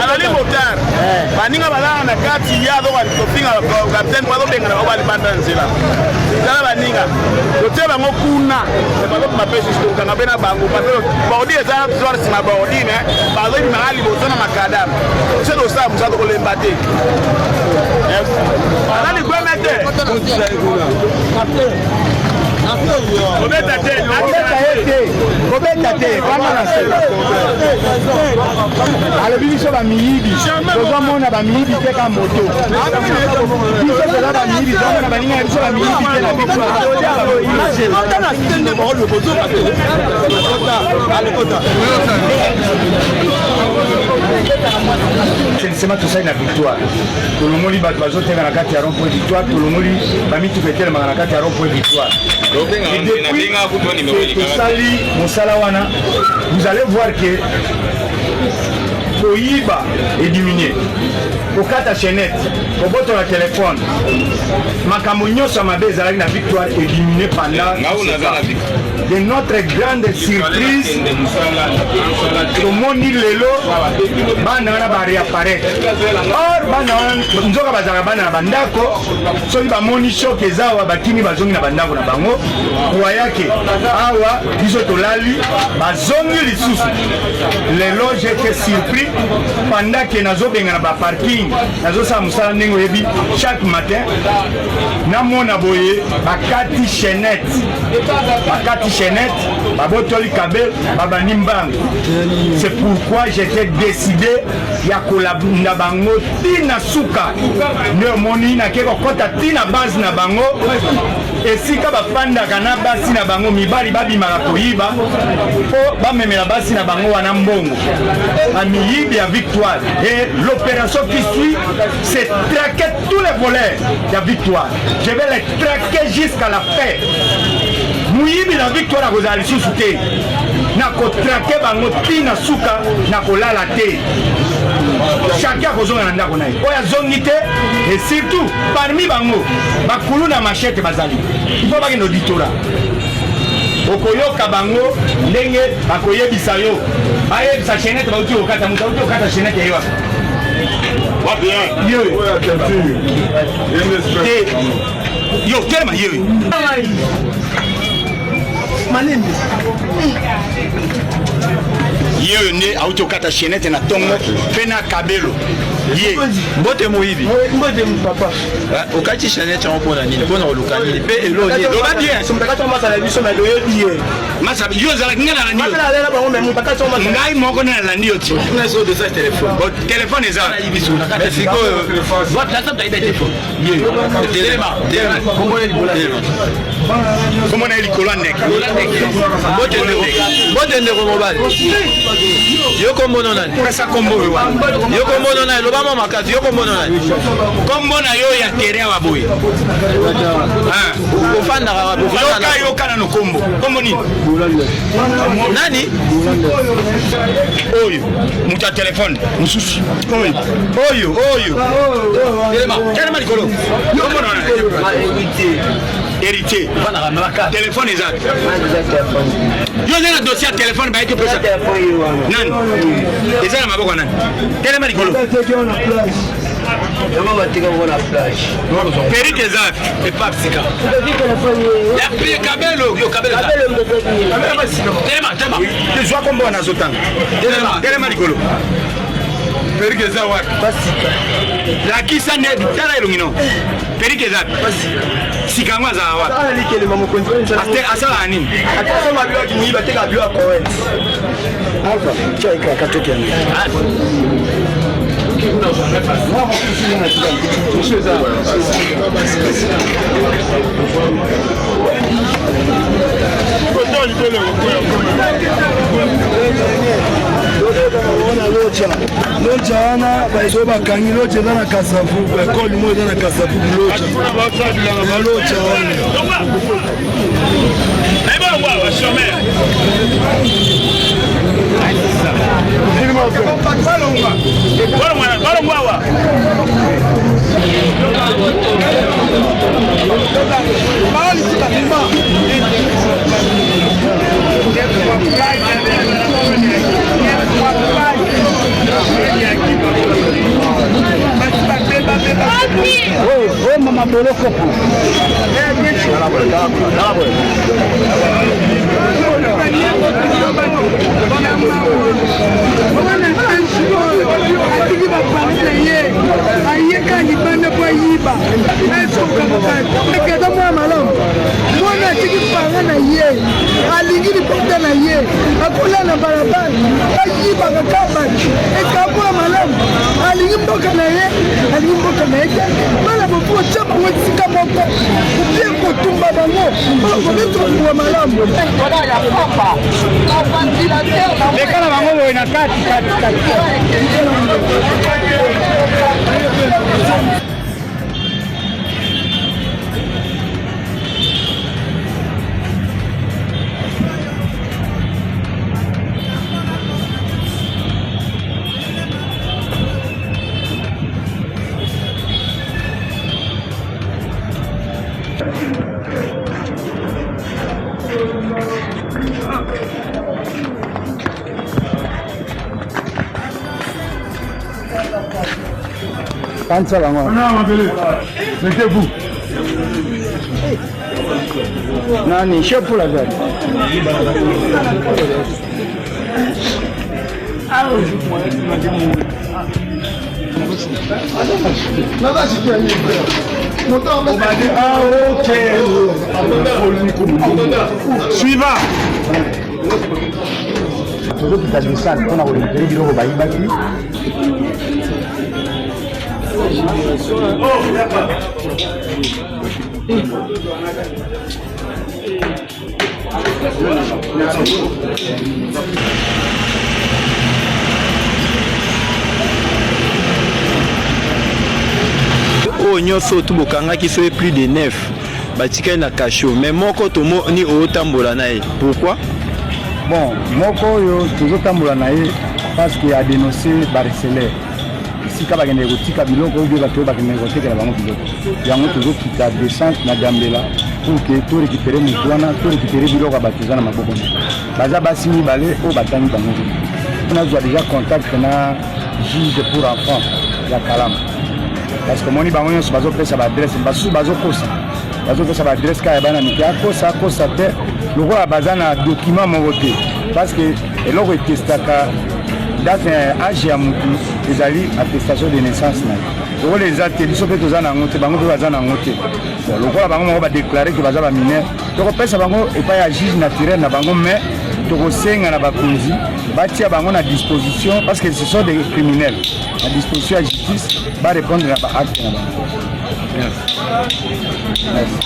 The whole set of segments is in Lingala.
Alali motard, baninga balala na kati, ye azokofinga capitaine po azobengana bango balibanda na nzela. Tala baninga, totie bango kuna, bazobima mpe susu, tokanga mpe na bango parce bordi eza soir nsima bordi, me bazobimaka liboso na makadam. Se tosala mosala, tokolemba te, aza likweme te. Kobeta te, kobeta ye te, kobeta te, vanda na se. Alobi biso bamiyibi, tozomona bamiyibi te ka moto. Biso toza bamiyibi, tozomona baninga na biso bamiyibi te na biso. Sema tosali na Victoire, tolongoli bato bazoteka na kati ya rond point Victoire, tolongoli bamituka etelemaka na kati ya rond point Victoire. Et depuis tosali mosala wana, vous allez voir que koyiba ediminue, kokata chaînette, kobotola telefone, makambo nyonso ya mabe ezalaki na Victoire ediminue. Pendant, de notre grande surprise, tomoni lelo bana wana baréapparaître. Or bana wana nzoka bazalaka bana na bandako. Soki bamoni choc eza awa, bakimi, bazongi na bandako na bango. Croyake awa biso tolali, bazongi lisusu. Lelo j'étais surpris pendant ke nazobengana baparking, nazosala mosala ndenge oyebi chaque matin. Namona boye bakati chaînette, bakati chaînette, babotoli kabel, babandi mbangu. C'est pourquoi j'étais décidé ya kolanda bango ntina suka. Nde omoni nake kokɔta ntina base na bango, esika bafandaka na basi na bango. Mibali babimaka koyiba mpo bamemela basi na bango wana mbongo, bamiyibi ya Victoire. Et l'opération qui suit, c'est traquer tous les voleurs ya Victoire. Je vais les traquer jusqu'à la fin. Moyibi na Victoire akozala lisusu te. Nakotraquer bango ntina suka, nakolala te. Chacun akozonga na ndako na ye, oyo azongi te. Et surtout, parmi bango, bakulu na machete bazali, il faut bakende auditorat. Okoyoka bango ndenge bakoyebisa yo, bayebisa chaînette bauti kokata. Moto auti kokata chaînette ye wapi? Yo te, yo telema, ye Malembe. Ye oyo nde auti kokata chaînette na ntongo mpe na kabelo ye. Mbote, moyibi. Mbote, papa. Okati chaînette yango mpona nini? Mpona koluka nini? Mpe elo nini? Loba bien. Moto akati masala biso, me toyebi ye. Masa yo ozalaki, ngai nalandi yo. Alela bango, me moto akati. Ngai moko nde nalandi yo ti. Bon, telefone eza. Mais sikoyo telema, telema. Komona ye likolo ya ndeke. Mbote ndeko, mbote ndeko mobali. Yo kombono nani? Pesa kombo oyo wana. Yo kombono nani? Loba mwa makasi, yo kombono nani? Kombo na yo ya terrain wa boye? Ah. Ofandaka wapi? Yoka. Ofandaka Yoka nano kombo. Kombo nini? Nani? Oyo moto ya telefone mosusu, oyo, oyo, oyo. Telema, telema likolo. Kombo na wana? Héritier. Telefone eza? Yo oza na dossier ya telefone bayaki opesa nani? Eza na maboko ya nani? Telema likolo. Yango batika ngo na plage. Perike eza epape sika. Kabelo, yo kabelo. Telema, telema. Zwa kombo wana, azotanga. Telema likolo. Perike eza wapi? Lakisa nde, tala elongi no. Perike eza sika, yango azala wapi? Likelema mokonzi. Asalaka nini? Atasoma biloko moyibi, ateka biloko ya Cohen. Alpha chaika katoki yango. Wana locha, locha wana bazo bakangi locha eza na Kasavubu, ekole moko eza na Kasavubu. Locha, balocha wana. Nayeba bachômeur. Balongwa awa. Oh, mama boloko. Atiki baparent na ye, ayeka libanda mpo ayiba. Ekeza mwana malamu, mwana atiki parent na ye, alingi libota na ye, akola na balabala, ayibaka kaka bato. Eka mwana malamu, alingi mboka na ye, alingi mboka na ye te. Bana bofu otya bango esika moko, obie kotumba bango, bakomi malamu. Leka na bango boye na kati kati kati. Panza bango. Mettez-vous. Nani, chef la gare. Ah, ok. Suivant. Tozokita descente mpona korécupere biloko bayibaki. Oyo nyonso tu bokangaki so ye plus de 9 batikali na cachot, mais moko tomoni oyotambola na ye, pourquoi? Bon, moko oyo tozotambola na ye parce que adénonce bareceleur, esika bakendeke kotika biloko oyo bato oyo bakendeke kotekela bango biloko. Yango tozokita descente na Gambela pour que torécupere motu wana, torécupere biloko ya bato eza na maboko na baza basi mibale oyo batangi bango. Nazwa déjà contact na juge pour enfant ya Kalamu, parce que omoni bango nyonso bazopesa baadresse, basusu bazokosa, bazopesa baadresse kaka ya bana mike. Akosa akosa te, lokola baza na document moko te, parce que eloko etestaka date ya age ya motu ezali attestation de naissance na ye. Lokola eza te, biso mpe toza na yango te, bango mpe baza na yango te. Bon, lokola bango moko badéclare ke baza bamineur, tokopesa bango epai ya juge naturel na bango, mais tokosenga na bakonzi batia bango na disposition, parce que ce sont des criminels, na disposition ya justice, barépondre na baacte na bango. Merci. Merci.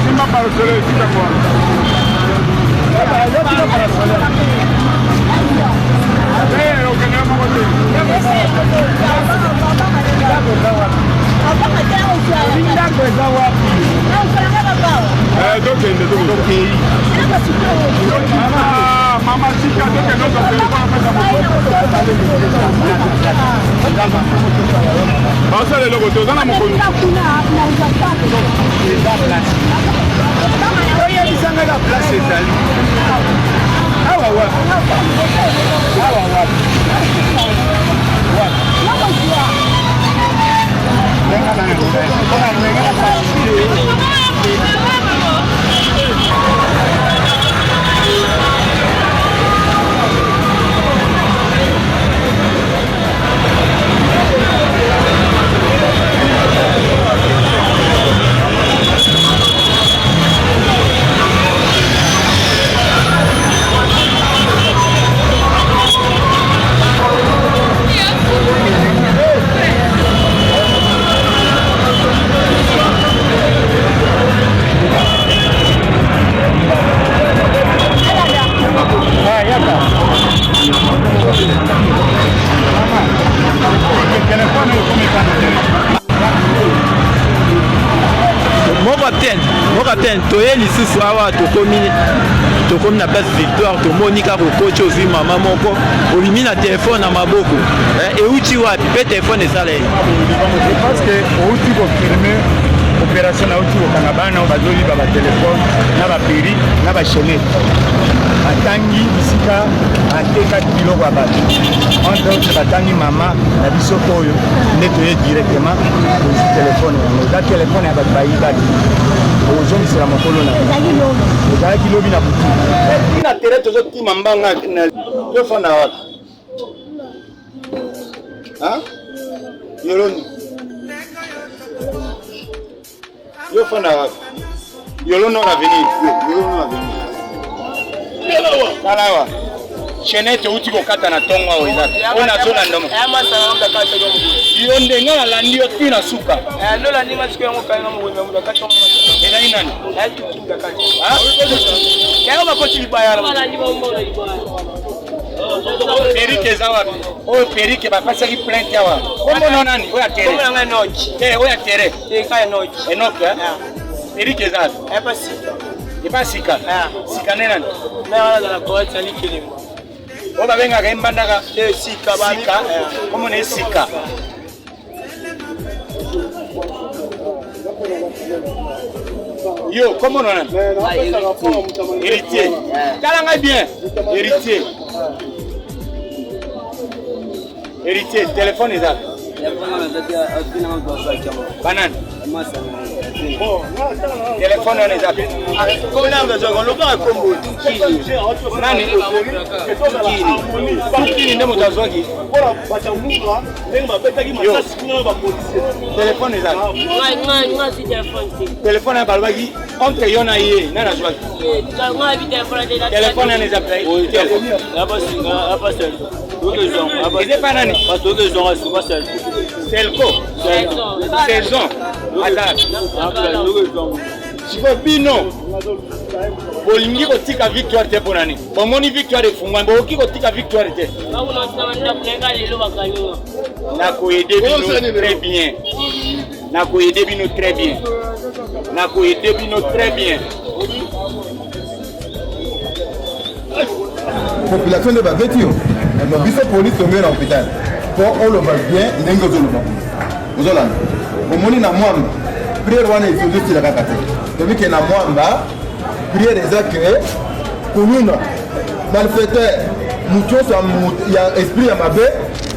Simba parasole, tika kwa. Eh, okende moko te. Ndako eza wapi? Eh, tokende, tokei. Ah, mama tika, tokende ozwa telefone apesa moto. Basala eloko te, oza na mokonzi. Oyebisangaka place ezali awa wapi? Awa wapi? Wapi? Capitaine, toye lisusu awa, tokomi tokomi na place Victoire, tomoni kaka okoti, ozwi mama moko, obimi na telefone na maboko. Euti wapi mpe telefone esala ye? Parce que outi kofilme opération, nauti kokanga bana oyo bazoyiba batelefone na baperruque na bachaînette. Batangi bisika atekaki biloko ya bato, entre autres batangi mama na biso oyo nde toye directement kozwi telefone yango. Eza telefone ya bato bayibaki, ozongisela mokolo na ezalaki lobi na butu. Na tere tozokima mbanga. Yofanda wapi? Yoloni, yo fanda wapi? Yolo Nord Avenue, Yolo Nord Avenue. Tala awa, chaînette euti kokata na ntongo awa, eza oyo nazolanda yo nde nga nalandi yo ntina suka. Ezali nani? Bakoti libaya. Perruque eza wapi? Oyo perruque bapesaki plainte awa, kombono nani? Oyo atere te, oyo atere Enok. Perruque eza wapi? Epa sika sika nde nani oyo babengaka ye mbandaka sika? Komona ye sika. Yo, komona nani? Héritier. Tala ngai bien, Héritier. Héritier, telefone eza banani? Telefone wana eza nani? Tukini nde moto azwaki telefone. Eza telefone wana balobaki entre yo na ye, nani azwaki telefone wana? Eza eza epa nani? Selco saison aza sikoyo. Bino bolingi kotika Victoire te mpo nani? Bomoni Victoire efungwani, bokoki kotika Victoire te. Nakoaider bino très bien, nakoaider bino très bien, nakoaider bino très bien. Population nde babeti yo. Biso police tombe na hôpital mpo oloba bien ndenge ozoloba, ozolanda. Omoni na Mwamba, prière wana ezosila kaka te. Tobi ke na Mwamba prière eza ke kuluna, malfaiteur, motu nyonso ya esprit ya mabe,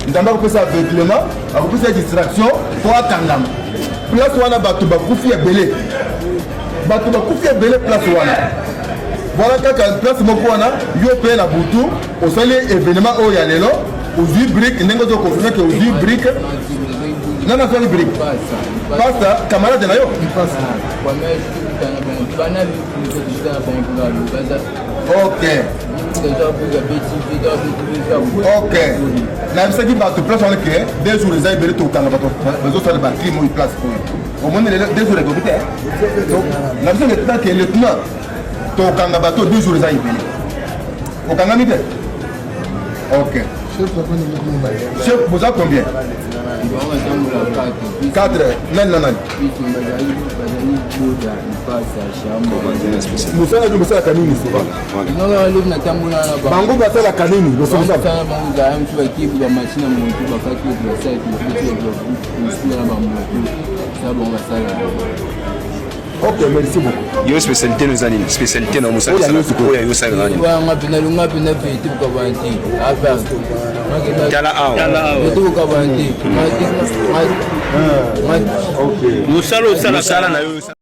Nzambe akopesa aveuglement, akopesa distraction mpo akangama. Place wana bato bakufi ebele, bato bakufi ebele place wana. Voilà, kaka place moko wana, yo mpe na butu osali événement oyo ya lelo. Ozwi brique, ndenge ozoconfirme ke ozwi brique. Nani azwaki brique? Pasta camarade na yo. Ok, nayebisaki bato place wana ke 2 jours eza ebele, tokanga bato bazosala bacrime oyo. Place oyo omoni lelo, 2 jours ekoki te. Na biso lieutenant ke lieutenant, tokanga bato, 2 jours eza ebele, okangami te. Ok chef, boza combien? 4. Nani na nani? Mosala bino bosalaka nini souvent? Bango basalaka nini? Bosala bamachine ya moto, bakati basala bamoto, sa bango basala. Ok, merci beaucoup. Yo, spécialité no eza nini? Spécialité na mosala oyo yo osalaka nini? Nga mpena lunga mpena vérité bokabana te apa. Tala awa. Vérité bokabana te. Mosala. Mosala na yo.